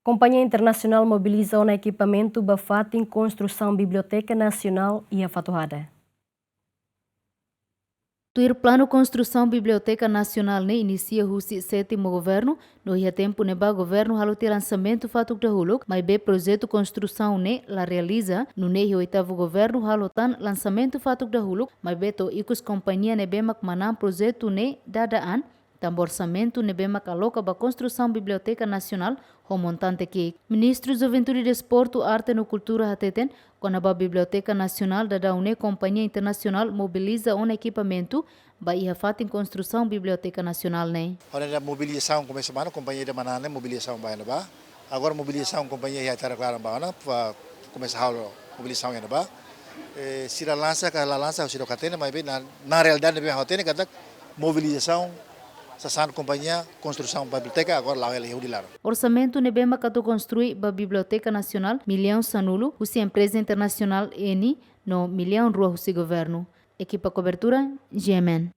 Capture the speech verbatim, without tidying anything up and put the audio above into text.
Kompañia internasionál mobiliza ona ekipamentu ba fatin konstrusaun Biblioteka Nasionál iha Fatuhada. Tuir planu, konstrusaun Biblioteka Nasionál ne'e inisia husi sétimu governu, no iha tempu ne'ebá governu halo tiha lansamentu fatuk dahuluk, maibé projetu konstrusaun ne'e la realiza, nune'e iha oitavu governu halo tan lansamentu fatuk dahuluk, maibé to'o ikus kompañia ne'ebé mak manán projetu ne'e dada an, tanba orsamentu ne'ebé mak aloka ba konstrusaun Biblioteka Nasionál ho montante ki'ik. Ministru Juventude, Desportu, Arte no Kultura hateten, kona-ba Biblioteka Nasionál, daudaun ne'e kompañia internasionál mobiliza ona ekipamentu ba iha fatin konstrusaun Biblioteka Nasionál ne'e. Ha'u-nia mobilizasaun komesa ba ona, kompañia ida manán ne'e mobilizasaun ba iha ne'ebá. Agora mobilizasaun kompañia iha Tarak Laran ba ona, pa komesa halo mobilizasaun iha ne'ebá. Eh, sira lansa ka la lansa, sira la hatene, maibé na, na realidade ne'ebé ha'u hatene katak mobilizasaun sasán kompañia konstrusaun biblioteka agora la'o hela iha hudi laran. Orsamentu ne'ebé mak atu konstrui ba Biblioteka Nasionál, millaun sanulu husi empreza internasionál Eni, no millaun rua husi governu. Ekipa kobertura, G M N.